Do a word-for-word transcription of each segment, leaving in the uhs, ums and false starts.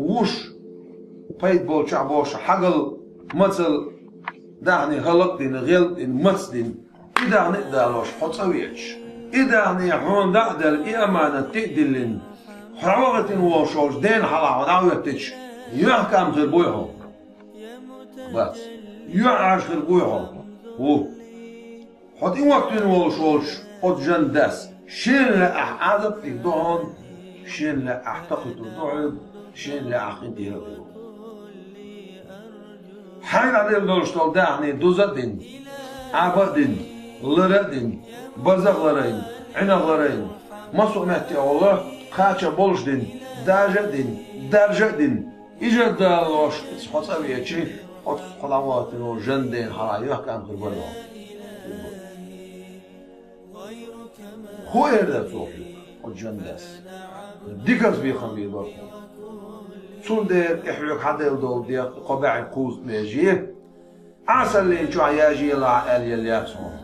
вуш, пайда болчохь бохуш, хьагал, мацал, даьхни хӀаллакдина, гӀелдина, мацдина, и даьхни а далош хьо цӀа веача, и даьхни хьуна дӀа а делла, и аманат тӀе а диллина, хьо вахийтина волуш волчу дена хьалха хьо дӀахӀоьттича, юьхькӀам хир буй хьо? Бац. ЮьхьӀаьржа хир буй хьо? Ву. Хьо тӀехӀоттийна волуш волчу оцу жан дас шена лаахь Ӏазап дийр ду хьуна, шена лаахь такхуьйтур ду хьоьга, шена лаахь къинтӀера а ду. Хьайна дӀаделла долуш долу даьхни дуза а дина, Ӏаба а дина, лара а дина, базах а ларайна, Ӏинах а ларайна, массо а метте а гӀолла, кхача болуш дина, дажа а дина, даржа а дина, и жа далош, иза хьо цӀа веача, оцу хьо дӀавахийтина волу жан дена хьалха юьхькӀам хир бара хьо? ХӀун эр дара цо хьоьга, оцу жан дас? Диканца бехам бийр бара хьуна. Цундела и хьоьга хьаделла долу декъа кхо бӀе кхузткъа меже, Ӏесаллин чохь яжаелахь аьлла елла яц хьуна.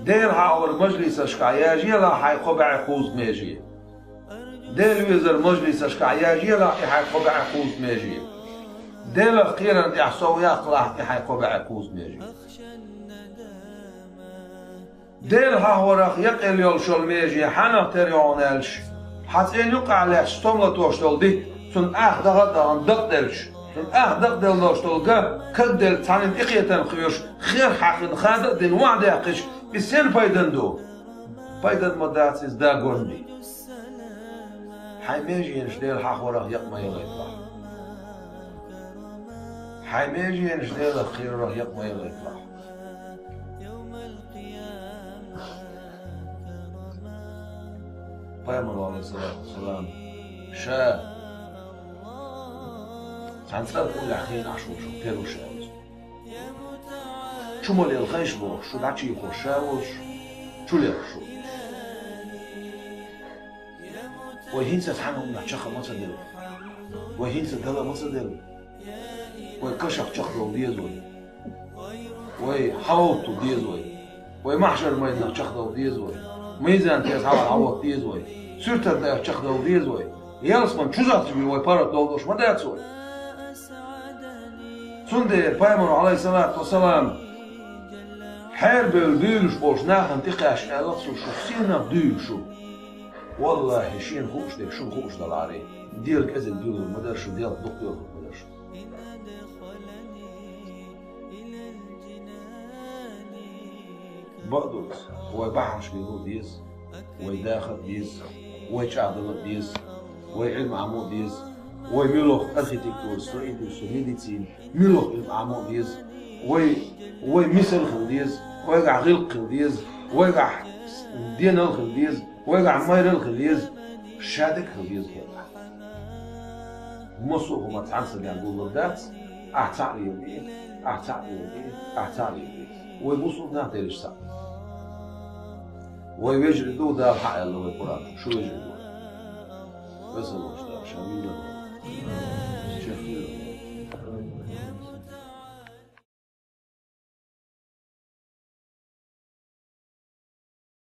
Дела хьахоран мажлисашкахь яжаелахь хьайн кхо бӀе кхузткъа меже. Дела везаран мажлисашкахь яжаелахь и хьайн кхо бӀе кхузткъа меже. Делах кхерам тӀехь сов яккхалахь и хьайн кхо бӀе кхузткъа меже. Дела хьахорах яккъаелла йолуш йолу меже хьанах тера ю хьуна аьлча, хьан цӀен юккъахь лаьтташ стом латош долу дитт, цунна ах даха а дахана дакъаделча, цунна ах дакъаделла долуш долу га, кагделла цхьаьннан тӀекхетам хьоьжуш, херх хьаькхна хада а дина, охьадаьккхича, иза сенна пайдана ду? Пайдана ма дац иза, да гонна бен. Хьайн меженаш Дела хьахорах якъа ма ялийталахь. Хьайн меженаш Делах кхерарах якъа ма ялийталахь. Пайхамар, алейхиссалату вассалам, ша цхьана цӀарах уллехь хенахь шу, шу тера ву ша. Чу ма лела хезаш бохуш, шу дӀачийхош ша волуш, чу лела шу. Вай хӀинца цхьана хӀуманах чекх ма ца делла. Вай хӀинца дала ма ца делла. Вай кашах чекхдала деза вай. Вай хьалавотту деза вай. Вай махьшар майданах чекхдала деза вай. Мизан тӀе схьавар хьалавотта деза вай. Суьртан тӀе чекхдала деза вай. Ялсаман чу зацаш бен вай паргӀат долуш ма дац вай. Цундела Пайхамар, алейхиссалату вассалам, хьерабевлла буьйлуш болчу нахана тӀекхаьчча аьлла цо: «Шу сенах дуьйлу шу?» Валлахи, шена хууш дерг шуна хууш далахьарий, Дела кӀезиг дуьйлур ма дара шу, Дела дукха доьлхур ма дара шу. Бакъдолуш, вай бахьанаш бен деза, вай даха а деза, вай чӀагӀдала а деза, вай Ӏилма Ӏамо а деза, вай муьлхха архитектура, строительство, медицина, муьлхха Ӏилма Ӏамо а деза, вай, вай мисал хила деза, вайгахь гӀиллакх хила деза, вайгахь денал хила деза, вайгахь майрал хила деза, шадерг хила деза кхетахь. Массо а хӀума цхьана стагехь гуллур дац, ахь цхьаъ лелабе, ахь цхьаъ лелабе, ахь цхьаъ лелабе. Вай бусулба нах делаш цхьаъ. Вай вежарий ду, Дала хьан аьлла вай Къуръан, шу вежарий ду. Веза волчу Дала ша вуьйла вай. Чехвуьйла.